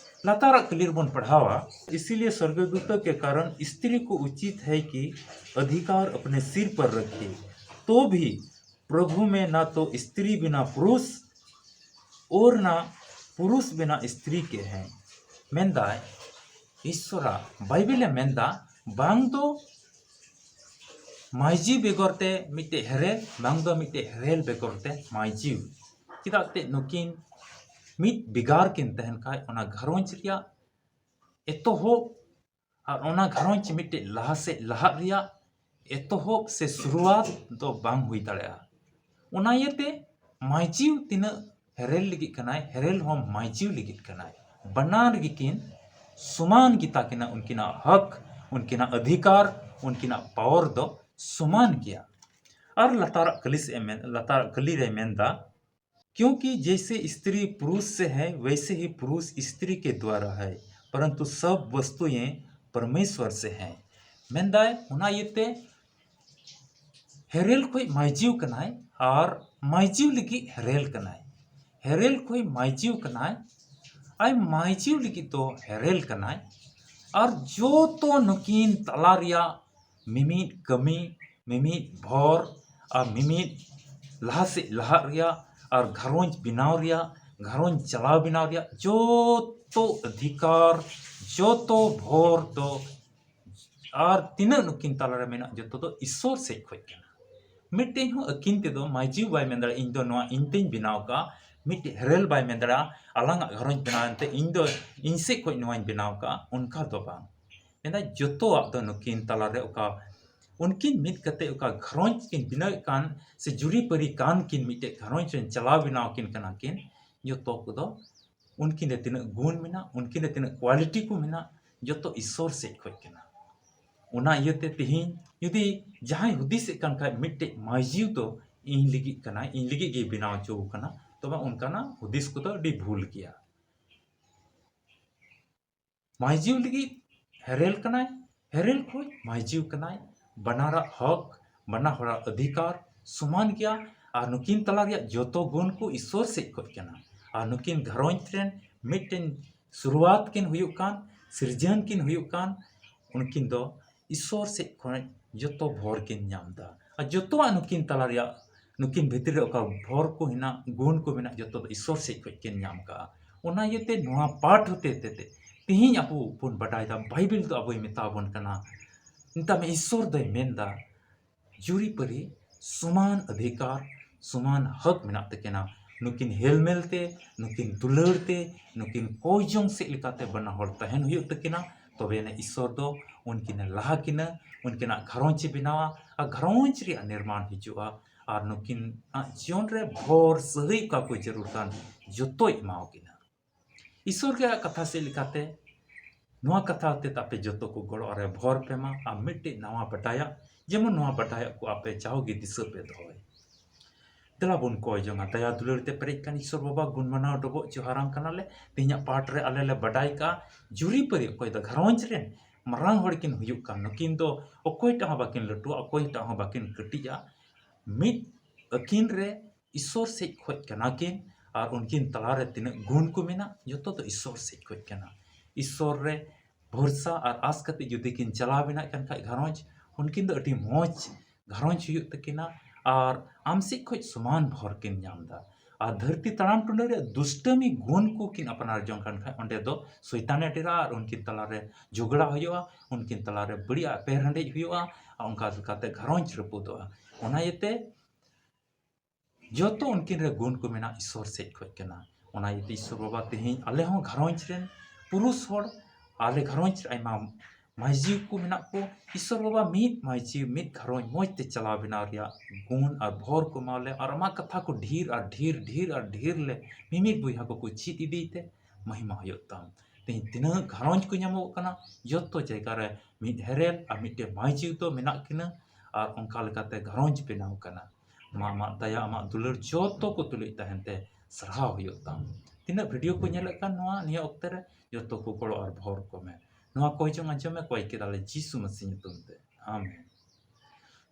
ᱞᱟᱛᱟᱨᱟᱜ ᱠᱟᱹᱞᱤ ᱨᱮᱵᱚᱱ ᱯᱟᱲᱦᱟᱣᱟ, ᱤᱥᱤᱞᱤᱭᱮ ᱥᱚᱨᱜᱚᱫᱩᱛᱚ ᱠᱮ ᱠᱟᱨᱚᱱ ᱥᱛᱨᱤ ᱠᱚ ᱩᱪᱤᱛ ᱦᱮ ᱠᱤ ᱚᱫᱷᱤᱠᱟᱨ ᱟᱯᱱᱮ ᱥᱤᱨ ᱯᱟᱨ ᱨᱟᱠᱷᱮ, ᱛᱚ ᱵᱷᱤ ᱯᱨᱚᱵᱷᱩ ᱢᱮ ᱱᱟ ᱛᱚ ᱥᱛᱨᱤ ᱵᱤᱱᱟ ᱯᱩᱨᱩᱥ ᱳᱨ ᱱᱟ ᱯᱩᱨᱩᱥ ᱵᱤᱱᱟ ᱥᱛᱨᱤ ᱠᱮ ᱦᱮᱸ᱾ ᱢᱮᱱᱫᱟᱭ, ᱤᱥᱥᱚᱨᱟ ᱵᱟᱭᱵᱮᱞᱮ ᱢᱮᱱᱫᱟ, ᱵᱟᱝ ᱫᱚ ᱢᱟᱹᱭᱡᱤ ᱵᱮᱜᱚᱨ ᱛᱮ ᱢᱤᱫᱴᱮᱡ ᱦᱮᱨᱮᱞ, ᱵᱟᱝ ᱫᱚ ᱢᱤᱫᱴᱮᱡ ᱦᱮᱨᱮᱞ ᱵᱮᱜᱚᱨ ᱛᱮ ᱢᱟᱹᱭᱡᱤ᱾ ᱪᱮᱫᱟᱜ ᱛᱮ ᱱᱩᱠᱤᱱ ᱢᱤᱫ ᱵᱮᱜᱟᱨ ᱠᱤᱱ ᱛᱟᱦᱮᱱ ᱠᱷᱟᱡ, ᱚᱱᱟ ᱜᱷᱟᱨᱚᱸᱡᱽ ᱨᱮᱭᱟᱜ ᱮᱛᱚᱦᱚᱵ ᱟᱨ ᱚᱱᱟ ᱜᱷᱟᱨᱚᱸᱡᱽ ᱢᱤᱫᱴᱮᱡ ᱞᱟᱦᱟ ᱥᱮᱫ ᱞᱟᱦᱟᱜ ᱨᱮᱭᱟᱜ ᱮᱛᱚᱦᱚᱵ ᱥᱮ ᱥᱩᱨᱩᱣᱟᱛ ᱫᱚ ᱵᱟᱝ ᱦᱩᱭ ᱫᱟᱲᱮᱭᱟᱜᱼᱟ᱾ ᱚᱱᱟ ᱤᱭᱟᱹᱛᱮ ᱢᱟᱹᱭᱡᱤᱣ ᱛᱤᱱᱟᱹᱜ ᱦᱮᱨᱮᱞ ᱞᱟᱹᱜᱤᱫ ᱠᱟᱱᱟᱭ, ᱦᱮᱨᱮᱞ ᱦᱚᱸ ᱢᱟᱹᱭᱡᱤᱣ ᱞᱟᱹᱜᱤᱫ ᱠᱟᱱᱟᱭ᱾ ᱵᱟᱱᱟᱨ ᱜᱮᱠᱤᱱ ᱥᱚᱢᱟᱱ ᱜᱮᱛᱟ ᱠᱤᱱᱟ ᱩᱱᱠᱤᱱᱟᱜ ᱦᱚᱠ, ᱩᱱᱠᱤᱱᱟᱜ ᱚᱫᱷᱤᱠᱟᱨ, ᱩᱱᱠᱤᱱᱟᱜ ᱯᱟᱣᱟᱨ ᱫᱚ ᱥᱚᱢᱟᱱ ᱜᱮᱭᱟ᱾ ᱟᱨ ᱞᱟᱛᱟᱨᱟᱜ ᱠᱟᱹᱞᱤ ᱥᱮᱫ ᱮ ᱢᱮᱱ, ᱞᱟᱛᱟᱨᱟᱜ ᱠᱟᱹᱞᱤ ᱨᱮᱭ ᱢᱮᱱᱫᱟ, क्योंकि जैसे स्त्री पुरुष से है, वैसे ही पुरुष स्त्री के द्वारा है, परंतु सब वस्तुएं परमेश्वर से हैं। ᱢᱮᱱᱫᱟᱭ, ᱚᱱᱟ ᱤᱭᱟᱹᱛᱮ ᱦᱮᱨᱮᱞ ᱠᱷᱚᱡ ᱢᱟᱹᱭᱡᱤᱣ ᱠᱟᱱᱟᱭ ᱟᱨ ᱢᱟᱹᱭᱡᱤᱣ ᱞᱟᱹᱜᱤᱫ ᱦᱮᱨᱮᱞ ᱠᱟᱱᱟᱭ᱾ ᱦᱮᱨᱮᱞ ᱠᱷᱚᱡ ᱢᱟᱹᱭᱡᱤᱣ ᱠᱟᱱᱟᱭ ᱟᱨ ᱢᱟᱹᱭᱡᱤᱣ ᱞᱟᱹᱜᱤᱫ ᱫᱚ ᱦᱮᱨᱮᱞ ᱠᱟᱱᱟᱭ᱾ ᱟᱨ ᱡᱚᱛᱚ ᱱᱩᱠᱤᱱ ᱛᱟᱞᱟ ᱨᱮᱭᱟᱜ ᱢᱤᱢᱤᱫ ᱠᱟᱹᱢᱤ, ᱢᱤᱢᱤᱫ ᱵᱷᱚᱨ ᱟᱨ ᱢᱤᱢᱤᱫ ᱞᱟᱦᱟ ᱥᱮᱫ ᱞᱟᱦᱟᱜ ᱨᱮᱭᱟᱜ ᱟᱨ ᱜᱷᱟᱨᱚᱸᱡᱽ ᱵᱮᱱᱟᱣ ᱨᱮᱭᱟᱜ, ᱜᱷᱟᱨᱚᱸᱡᱽ ᱪᱟᱞᱟᱣ ᱵᱮᱱᱟᱣ ᱨᱮᱭᱟᱜ ᱡᱚᱛᱚ ᱚᱫᱷᱤᱠᱟᱨ, ᱡᱚᱛᱚ ᱵᱷᱚᱨ ᱫᱚ ᱟᱨ ᱛᱤᱱᱟᱹᱜ ᱱᱩᱠᱤᱱ ᱛᱟᱞᱟᱨᱮ ᱢᱮᱱᱟᱜ, ᱡᱚᱛᱚ ᱫᱚ ᱤᱥᱥᱚᱨ ᱥᱮᱫ ᱠᱷᱚᱡ ᱠᱟᱱᱟ᱾ ᱢᱤᱫᱴᱮᱱ ᱦᱚᱸ ᱟᱹᱠᱤᱱ ᱛᱮᱫᱚ ᱢᱟᱹᱡᱷᱤ ᱵᱟᱭ ᱢᱮᱱ ᱫᱟᱲᱮᱭᱟᱜᱼᱟ, "ᱤᱧ ᱫᱚ ᱱᱚᱣᱟ ᱤᱧ ᱛᱮᱧ ᱵᱮᱱᱟᱣ ᱠᱟᱜᱼᱟ", ᱢᱤᱫᱴᱮᱡ ᱦᱮᱨᱮᱞ ᱵᱟᱭ ᱢᱮᱱ ᱫᱟᱲᱮᱭᱟᱜᱼᱟ, "ᱟᱞᱟᱝᱟᱜ ᱜᱷᱟᱨᱚᱸᱡᱽ ᱵᱮᱱᱟᱣ ᱮᱱᱛᱮ ᱤᱧ ᱫᱚ ᱤᱧ ᱥᱮᱫ ᱠᱷᱚᱡ ᱱᱚᱣᱟᱧ ᱵᱮᱱᱟᱣ ᱠᱟᱜᱼᱟ", ᱚᱱᱠᱟ ᱫᱚ ᱵᱟᱝ᱾ ᱢᱮᱱᱫᱟ ᱡᱚᱛᱚᱣᱟᱜ ᱫᱚ ᱱᱩᱠᱤᱱ ᱛᱟᱞᱟᱨᱮ ᱚᱠᱟ ᱩᱱᱠᱤᱱ ᱢᱤᱫ ᱠᱟᱛᱮ ᱚᱠᱟ ᱜᱷᱟᱨᱚᱸᱡᱽ ᱠᱤᱱ ᱵᱮᱱᱟᱣᱮᱫ ᱠᱟᱱ ᱥᱮ ᱡᱩᱨᱤᱯᱟᱹᱨᱤ ᱠᱟᱱ ᱠᱤᱱ, ᱢᱤᱫᱴᱮᱡ ᱜᱷᱟᱨᱚᱸᱡᱽ ᱨᱮᱱ ᱪᱟᱞᱟᱣ ᱵᱮᱱᱟᱣ ᱠᱤᱱ ᱠᱟᱱᱟ ᱠᱤᱱ, ᱡᱚᱛᱚ ᱠᱚᱫᱚ ᱩᱱᱠᱤᱱ ᱨᱮ ᱛᱤᱱᱟᱹᱜ ᱜᱩᱱ ᱢᱮᱱᱟᱜ, ᱩᱱᱠᱤᱱ ᱨᱮ ᱛᱤᱱᱟᱹᱜ quality ᱠᱚ ᱢᱮᱱᱟᱜ, ᱡᱚᱛᱚ ᱤᱥᱥᱚᱨ ᱥᱮᱫ ᱠᱷᱚᱡ ᱠᱟᱱᱟ᱾ ᱚᱱᱟ ᱤᱭᱟᱹᱛᱮ ᱛᱮᱦᱮᱧ ᱡᱩᱫᱤ ᱡᱟᱦᱟᱸᱭ ᱦᱩᱫᱤᱥᱮᱫ ᱠᱟᱱ ᱠᱷᱟᱡ ᱢᱤᱫᱴᱮᱡ ᱢᱟᱹᱭᱡᱤᱣ ᱫᱚ ᱤᱧ ᱞᱟᱹᱜᱤᱫ ᱠᱟᱱᱟᱭ, ᱤᱧ ᱞᱟᱹᱜᱤᱫ ᱜᱮ ᱵᱮᱱᱟᱣ ᱦᱚᱪᱚ ᱠᱟᱱᱟ, ᱛᱚᱵᱮ ᱚᱱᱠᱟᱱᱟᱜ ᱦᱩᱫᱤᱥ ᱠᱚᱫᱚ ᱟᱹᱰᱤ ᱵᱷᱩᱞ ᱜᱮᱭᱟ᱾ ᱢᱟᱹᱭᱡᱤᱣ ᱞᱟᱹᱜᱤᱫ ᱦᱮᱨᱮᱞ ᱠᱟᱱᱟᱭ, ᱦᱮᱨᱮᱞ ᱠᱷᱚᱡ ᱢᱟᱹᱭᱡᱤᱣ ᱠᱟᱱᱟᱭ᱾ ᱵᱟᱱᱟᱨᱟᱜ ᱦᱚᱠ, ᱵᱟᱱᱟ ᱦᱚᱲᱟᱜ ᱚᱫᱷᱤᱠᱟᱨ ᱥᱚᱢᱟᱱ ᱜᱮᱭᱟ᱾ ᱟᱨ ᱱᱩᱠᱤᱱ ᱛᱟᱞᱟ ᱨᱮᱭᱟᱜ ᱡᱚᱛᱚ ᱜᱩᱱ ᱠᱚ ᱤᱥᱥᱚᱨ ᱥᱮᱫ ᱠᱷᱚᱡ ᱠᱟᱱᱟ᱾ ᱟᱨ ᱱᱩᱠᱤᱱ ᱜᱷᱟᱨᱚᱸᱡᱽ ᱨᱮᱱ ᱢᱤᱫᱴᱮᱱ ᱥᱩᱨᱩᱣᱟᱛ ᱠᱤᱱ ᱦᱩᱭᱩᱜ ᱠᱟᱱ, ᱥᱤᱨᱡᱚᱱ ᱠᱤᱱ ᱦᱩᱭᱩᱜ ᱠᱟᱱ, ᱩᱱᱠᱤᱱ ᱫᱚ ᱤᱥᱥᱚᱨ ᱥᱮᱫ ᱠᱷᱚᱱ ᱡᱚᱛᱚ ᱵᱷᱚᱨ ᱠᱤᱱ ᱧᱟᱢ ᱮᱫᱟ᱾ ᱟᱨ ᱡᱚᱛᱚᱣᱟᱜ ᱱᱩᱠᱤᱱ ᱛᱟᱞᱟ ᱨᱮᱭᱟᱜ, ᱱᱩᱠᱤᱱ ᱵᱷᱤᱛᱨᱤ ᱨᱮ ᱚᱠᱟ ᱵᱷᱚᱨ ᱠᱚ ᱦᱮᱱᱟᱜ, ᱜᱩᱱ ᱠᱚ ᱢᱮᱱᱟᱜ, ᱡᱚᱛᱚ ᱫᱚ ᱤᱥᱥᱚᱨ ᱥᱮᱫ ᱠᱷᱚᱱ ᱠᱤᱱ ᱧᱟᱢ ᱠᱟᱜᱼᱟ᱾ ᱚᱱᱟ ᱤᱭᱟᱹᱛᱮ ᱱᱚᱣᱟ ᱯᱟᱴ ᱦᱚᱛᱮ ᱛᱮ ᱛᱮᱦᱮᱧ ᱟᱵᱚ ᱵᱚᱱ ᱵᱟᱰᱟᱭ ᱫᱟ, ᱵᱟᱭᱵᱮᱞ ᱫᱚ ᱟᱵᱚᱭ ᱢᱮᱛᱟ ᱵᱚᱱ ᱠᱟᱱᱟ, ᱢᱮᱛᱟᱜ ᱢᱮ ᱤᱥᱥᱚᱨ ᱫᱚᱭ ᱢᱮᱱ ᱫᱟ, ᱡᱩᱨᱤᱯᱟᱹᱨᱤ ᱥᱚᱢᱟᱱ ᱚᱫᱷᱤᱠᱟᱨ, ᱥᱚᱢᱟᱱ ᱦᱚᱠ ᱢᱮᱱᱟᱜ ᱛᱟᱹᱠᱤᱱᱟ᱾ ᱱᱩᱠᱤᱱ ᱦᱮᱞᱢᱮᱞ ᱛᱮ, ᱱᱩᱠᱤᱱ ᱫᱩᱞᱟᱹᱲ ᱛᱮ, ᱱᱩᱠᱤᱱ ᱠᱚᱭ ᱡᱚᱝ ᱥᱮᱫ ᱞᱮᱠᱟᱛᱮ ᱵᱟᱱᱟ ᱦᱚᱲ ᱛᱟᱦᱮᱱ ᱦᱩᱭᱩᱜ ᱛᱟᱹᱠᱤᱱᱟ᱾ ᱛᱚᱵᱮ ᱟᱹᱱᱤᱡ ᱤᱥᱥᱚᱨ ᱫᱚ ᱩᱱᱠᱤᱱᱮ ᱞᱟᱦᱟ ᱠᱤᱱᱟ, ᱩᱱᱠᱤᱱᱟᱜ ᱜᱷᱟᱨᱚᱸᱡᱽ ᱮ ᱵᱮᱱᱟᱣᱟ ᱟᱨ ᱜᱷᱟᱨᱚᱸᱡᱽ ᱨᱮᱭᱟᱜ ᱱᱤᱨᱢᱟᱬ ᱦᱤᱡᱩᱜᱼᱟ᱾ ᱟᱨ ᱱᱩᱠᱤᱱᱟᱜ ᱡᱤᱭᱚᱱ ᱨᱮ ᱵᱷᱚᱨ ᱥᱟᱹᱦᱤ ᱚᱠᱟ ᱠᱚ ᱡᱟᱹᱨᱩᱲ ᱠᱟᱱ ᱡᱚᱛᱚᱭ ᱮᱢᱟᱣ ᱠᱤᱱᱟ᱾ ᱤᱥᱥᱚᱨ ᱜᱮ ᱟᱭᱟᱜ ᱠᱟᱛᱷᱟ ᱥᱮᱫ ᱞᱮᱠᱟᱛᱮ ᱱᱚᱣᱟ ᱠᱟᱛᱷᱟ ᱦᱚᱛᱮ ᱛᱮ ᱟᱯᱮ ᱡᱚᱛᱚ ᱠᱚ ᱜᱚᱲᱚ ᱨᱮ ᱵᱷᱚᱨ ᱯᱮ ᱢᱟ ᱟᱨ ᱢᱤᱫᱴᱮᱡ ᱱᱟᱣᱟ ᱵᱟᱰᱟᱭᱟᱜ, ᱡᱮᱢᱚᱱ ᱱᱚᱣᱟ ᱵᱟᱰᱟᱭᱟᱜ ᱠᱚ ᱟᱯᱮ ᱡᱟᱣᱜᱮ ᱫᱤᱥᱟᱹ ᱯᱮ ᱫᱚᱦᱚᱭ᱾ ᱫᱮᱞᱟ ᱵᱚᱱ ᱠᱚᱭ ᱡᱚᱝᱟ, ᱫᱟᱭᱟ ᱫᱩᱞᱟᱹᱲ ᱛᱮ ᱯᱮᱨᱮᱡ ᱠᱟᱱ ᱤᱥᱥᱚᱨ ᱵᱟᱵᱟ, ᱜᱩᱱ ᱢᱟᱱᱟᱣ ᱰᱚᱵᱚᱜ ᱡᱚᱦᱟᱨᱟᱢ ᱠᱟᱱᱟᱞᱮ᱾ ᱛᱮᱦᱮᱧᱟᱜ ᱯᱟᱴ ᱨᱮ ᱟᱞᱮ ᱞᱮ ᱵᱟᱰᱟᱭ ᱠᱟᱜᱼᱟ, ᱡᱩᱨᱤᱯᱟᱹᱨᱤ ᱚᱠᱚᱭ ᱫᱚ ᱜᱷᱟᱨᱚᱸᱡᱽ ᱨᱮᱱ ᱢᱟᱨᱟᱝ ᱦᱚᱲ ᱠᱤᱱ ᱦᱩᱭᱩᱜ ᱠᱟᱱ, ᱱᱩᱠᱤᱱ ᱫᱚ ᱚᱠᱚᱭᱴᱟᱜ ᱦᱚᱸ ᱵᱟᱹᱠᱤᱱ ᱞᱟᱹᱴᱩᱜᱼᱟ, ᱚᱠᱚᱭᱴᱟᱜ ᱦᱚᱸ ᱵᱟᱹᱠᱤᱱ ᱠᱟᱹᱴᱤᱡᱼᱟ, ᱢᱤᱫ ᱟᱹᱠᱤᱱ ᱨᱮ ᱤᱥᱥᱚᱨ ᱥᱮᱡ ᱠᱷᱚᱡ ᱠᱟᱱᱟ ᱠᱤᱱ᱾ ᱟᱨ ᱩᱱᱠᱤᱱ ᱛᱟᱞᱟᱨᱮ ᱛᱤᱱᱟᱹᱜ ᱜᱩᱱ ᱠᱚ ᱢᱮᱱᱟᱜ, ᱡᱚᱛᱚ ᱫᱚ ᱤᱥᱥᱚᱨ ᱥᱮᱡ ᱠᱷᱚᱡ ᱠᱟᱱᱟ᱾ ᱤᱥᱥᱚᱨ ᱨᱮ ᱵᱷᱚᱨᱥᱟ ᱟᱨ ᱟᱥ ᱠᱟᱛᱮ ᱡᱩᱫᱤ ᱠᱤᱱ ᱪᱟᱞᱟᱣ ᱵᱮᱱᱟᱜ ᱠᱟᱱ ᱠᱷᱟᱡ ᱜᱷᱟᱨᱚᱸᱡᱽ, ᱩᱱᱠᱤᱱ ᱫᱚ ᱟᱹᱰᱤ ᱢᱚᱡᱽ ᱜᱷᱟᱨᱚᱸᱡᱽ ᱦᱩᱭᱩᱜ ᱛᱟᱹᱠᱤᱱᱟ ᱟᱨ ᱟᱢ ᱥᱮᱡ ᱠᱷᱚᱡ ᱥᱚᱢᱟᱱ ᱵᱷᱚᱨ ᱠᱤᱱ ᱧᱟᱢ ᱫᱟ᱾ ᱟᱨ ᱫᱷᱟᱹᱨᱛᱤ ᱛᱟᱲᱟᱢ ᱴᱩᱰᱟᱹ ᱨᱮ ᱫᱩᱥᱴᱟᱹᱢᱤ ᱜᱩᱱ ᱠᱚ ᱠᱤᱱ ᱟᱯᱱᱟᱨ ᱡᱚᱝ ᱠᱟᱱ ᱠᱷᱟᱡ, ᱚᱸᱰᱮ ᱫᱚ ᱥᱚᱭᱛᱟᱱᱮ ᱰᱮᱨᱟᱜᱼᱟ ᱟᱨ ᱩᱱᱠᱤᱱ ᱛᱟᱞᱟᱨᱮ ᱡᱷᱚᱜᱽᱲᱟ ᱦᱩᱭᱩᱜᱼᱟ, ᱩᱱᱠᱤᱱ ᱛᱟᱞᱟᱨᱮ ᱵᱟᱹᱲᱤᱡ ᱟᱜ ᱮᱯᱮᱨᱦᱮᱸᱰᱮᱡ ᱦᱩᱭᱩᱜᱼᱟ, ᱟᱨ ᱚᱱᱠᱟ ᱞᱮᱠᱟᱛᱮ ᱜᱷᱟᱨᱚᱸᱡᱽ ᱨᱟᱹᱯᱩᱫᱚᱜᱼᱟ᱾ ᱚᱱᱟ ᱤᱭᱟᱹᱛᱮ ᱡᱚᱛᱚ ᱩᱱᱠᱤᱱ ᱨᱮ ᱜᱩᱱ ᱠᱚ ᱢᱮᱱᱟᱜ, ᱤᱥᱥᱚᱨ ᱥᱮᱡ ᱠᱷᱚᱡ ᱠᱟᱱᱟ᱾ ᱚᱱᱟ ᱤᱭᱟᱹᱛᱮ ᱤᱥᱥᱚᱨ ᱵᱟᱵᱟ ᱛᱮᱦᱮᱧ ᱟᱞᱮ ᱦᱚᱸ ᱜᱷᱟᱨᱚᱸᱡᱽ ᱨᱮᱱ ᱯᱩᱨᱩᱥ ᱦᱚᱲ, ᱟᱞᱮ ᱜᱷᱟᱨᱚᱸᱡᱽ ᱨᱮ ᱟᱭᱢᱟ ᱢᱟᱹᱭ ᱡᱤᱣᱤ ᱠᱚ ᱢᱮᱱᱟᱜ ᱠᱚ, ᱤᱥᱚᱨ ᱵᱟᱵᱟ ᱢᱤᱫ ᱢᱟᱹᱭ ᱡᱤᱣᱤ, ᱢᱤᱫ ᱜᱷᱟᱨᱚᱸᱡᱽ ᱢᱚᱡᱽ ᱛᱮ ᱪᱟᱞᱟᱣ ᱵᱮᱱᱟᱣ ᱨᱮᱭᱟᱜ ᱜᱩᱱ ᱟᱨ ᱵᱷᱚᱨ ᱠᱚ ᱮᱢᱟᱣ ᱞᱮ, ᱟᱨ ᱟᱢᱟᱜ ᱠᱟᱛᱷᱟ ᱠᱚ ᱰᱷᱮᱨ ᱟᱨ ᱰᱷᱮᱨ, ᱰᱷᱮᱨ ᱟᱨ ᱰᱷᱮᱨ ᱞᱮ ᱢᱤᱢᱤᱫ ᱵᱚᱭᱦᱟ ᱠᱚᱠᱚ ᱪᱮᱫ ᱤᱫᱤᱭ ᱛᱮ ᱢᱚᱦᱤᱢᱟ ᱦᱩᱭᱩᱜ ᱛᱟᱢ᱾ ᱛᱮᱦᱮᱧ ᱛᱤᱱᱟᱹᱜ ᱜᱷᱟᱨᱚᱸᱡᱽ ᱠᱚ ᱧᱟᱢᱚᱜ ᱠᱟᱱᱟ, ᱡᱚᱛᱚ ᱡᱟᱭᱜᱟ ᱨᱮ ᱢᱤᱫ ᱦᱮᱨᱮᱞ ᱟᱨ ᱢᱤᱫᱴᱮᱱ ᱢᱟᱹᱭ ᱡᱤᱣᱤ ᱫᱚ ᱢᱮᱱᱟᱜ ᱠᱤᱱᱟᱹ, ᱟᱨ ᱚᱱᱠᱟ ᱞᱮᱠᱟᱛᱮ ᱜᱷᱟᱨᱚᱸᱡᱽ ᱵᱮᱱᱟᱣ ᱠᱟᱱᱟ᱾ ᱟᱢᱟᱜ, ᱟᱢᱟᱜ ᱫᱟᱭᱟ, ᱟᱢᱟᱜ ᱫᱩᱞᱟᱹᱲ ᱡᱚᱛᱚ ᱠᱚ ᱛᱩᱞᱩᱡ ᱛᱟᱦᱮᱱ ᱛᱮ ᱥᱟᱨᱦᱟᱣ ᱦᱩᱭᱩᱜ ᱛᱟᱢ᱾ ᱛᱤᱱᱟᱹᱜ ᱵᱷᱤᱰᱤᱭᱳ ᱠᱚ ᱧᱮᱞᱮᱫ ᱠᱟᱱ ᱱᱚᱣᱟ ᱱᱤᱭᱟᱹ ᱚᱠᱛᱮ ᱨᱮ, ᱡᱚᱛᱚ ᱠᱚ ᱜᱚᱲᱚ ᱟᱨ ᱵᱷᱚᱨ ᱠᱚ ᱢᱮ᱾ ᱱᱚᱣᱟ ᱠᱚᱭ ᱡᱚᱝ ᱟᱸᱡᱚᱢ ᱢᱮ, ᱠᱚᱭ ᱠᱮᱫᱟᱞᱮ ᱡᱤᱥᱩ ᱢᱟᱹᱥᱤ ᱧᱩᱛᱩᱢ ᱛᱮ᱾ ᱟᱢᱮᱱ᱾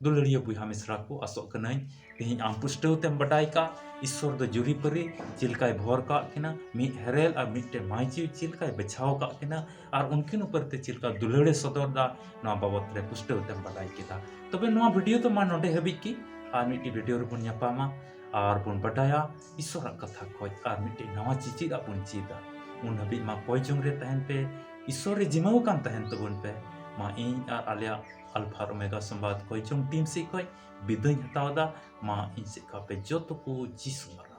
ᱫᱩᱞᱟᱹᱲᱤᱭᱟᱹ ᱵᱚᱭᱦᱟ ᱢᱤᱥᱨᱟ ᱠᱚ, ᱟᱥᱚᱜ ᱠᱟᱹᱱᱟᱹᱧ ᱛᱮᱦᱮᱧ ᱟᱢ ᱯᱩᱥᱴᱟᱹᱣ ᱛᱮᱢ ᱵᱟᱰᱟᱭ ᱠᱟᱜ, ᱤᱥᱥᱚᱨ ᱫᱚ ᱡᱩᱨᱤᱯᱟᱹᱨᱤ ᱪᱮᱫ ᱞᱮᱠᱟᱭ ᱵᱷᱚᱨ ᱠᱟᱜ ᱠᱤᱱᱟ, ᱢᱤᱫ ᱦᱮᱨᱮᱞ ᱟᱨ ᱢᱤᱫᱴᱮᱱ ᱢᱟᱹᱭ ᱡᱤᱣᱤ ᱪᱮᱫ ᱞᱮᱠᱟᱭ ᱵᱟᱪᱷᱟᱣ ᱠᱟᱜ ᱠᱤᱱᱟ, ᱟᱨ ᱩᱱᱠᱤᱱ ᱩᱯᱚᱨ ᱛᱮ ᱪᱮᱫ ᱞᱮᱠᱟ ᱫᱩᱞᱟᱹᱲᱮ ᱥᱚᱫᱚᱨ ᱫᱟ, ᱱᱚᱣᱟ ᱵᱟᱵᱚᱛ ᱨᱮ ᱯᱩᱥᱴᱟᱹᱣ ᱛᱮᱢ ᱵᱟᱰᱟᱭ ᱠᱮᱫᱟ᱾ ᱛᱚᱵᱮ ᱱᱚᱣᱟ ᱵᱷᱤᱰᱤᱭᱳ ᱫᱚ ᱢᱟ ᱱᱚᱰᱮ ᱦᱟᱹᱵᱤᱡ ᱜᱮ, ᱟᱨ ᱢᱤᱫᱴᱤᱡ ᱵᱷᱤᱰᱤᱭᱳ ᱨᱮᱵᱚᱱ ᱧᱟᱯᱟᱢᱟ ᱟᱨ ᱵᱚᱱ ᱵᱟᱰᱟᱭᱟ ᱤᱥᱥᱚᱨᱟᱜ ᱠᱟᱛᱷᱟ ᱠᱷᱚᱡ ᱟᱨ ᱢᱤᱫᱴᱤᱡ ᱱᱟᱣᱟ ᱪᱮᱪᱮᱫ ᱟᱜ ᱵᱚᱱ ᱪᱮᱫᱟ᱾ ᱩᱱ ᱦᱟᱹᱵᱤᱡ ᱢᱟ ᱠᱚᱭ ᱡᱚᱝ ᱨᱮ ᱛᱟᱦᱮᱱ ᱯᱮ, ᱤᱥᱥᱚᱨ ᱨᱮ ᱡᱤᱢᱟᱹᱣ ᱟᱠᱟᱱ ᱛᱟᱦᱮᱱ ᱛᱟᱵᱚᱱ ᱯᱮ᱾ ᱢᱟ ᱤᱧ ᱟᱨ ᱟᱞᱮᱭᱟᱜ ᱟᱞᱯᱷᱟ ᱟᱨ ᱳᱢᱮᱜᱟ ᱥᱚᱢᱵᱟᱫ ᱠᱚᱭ ᱡᱚᱝ ᱴᱤᱢ ᱥᱮᱫ ᱠᱷᱚᱡ ᱵᱤᱫᱟᱹᱧ ᱦᱟᱛᱟᱣ ᱮᱫᱟ᱾ ᱢᱟ ᱤᱧ ᱥᱮᱫ ᱠᱷᱚᱡ ᱟᱯᱮ ᱡᱚᱛᱚ ᱠᱚ ᱡᱤᱥᱩ ᱱᱟᱢ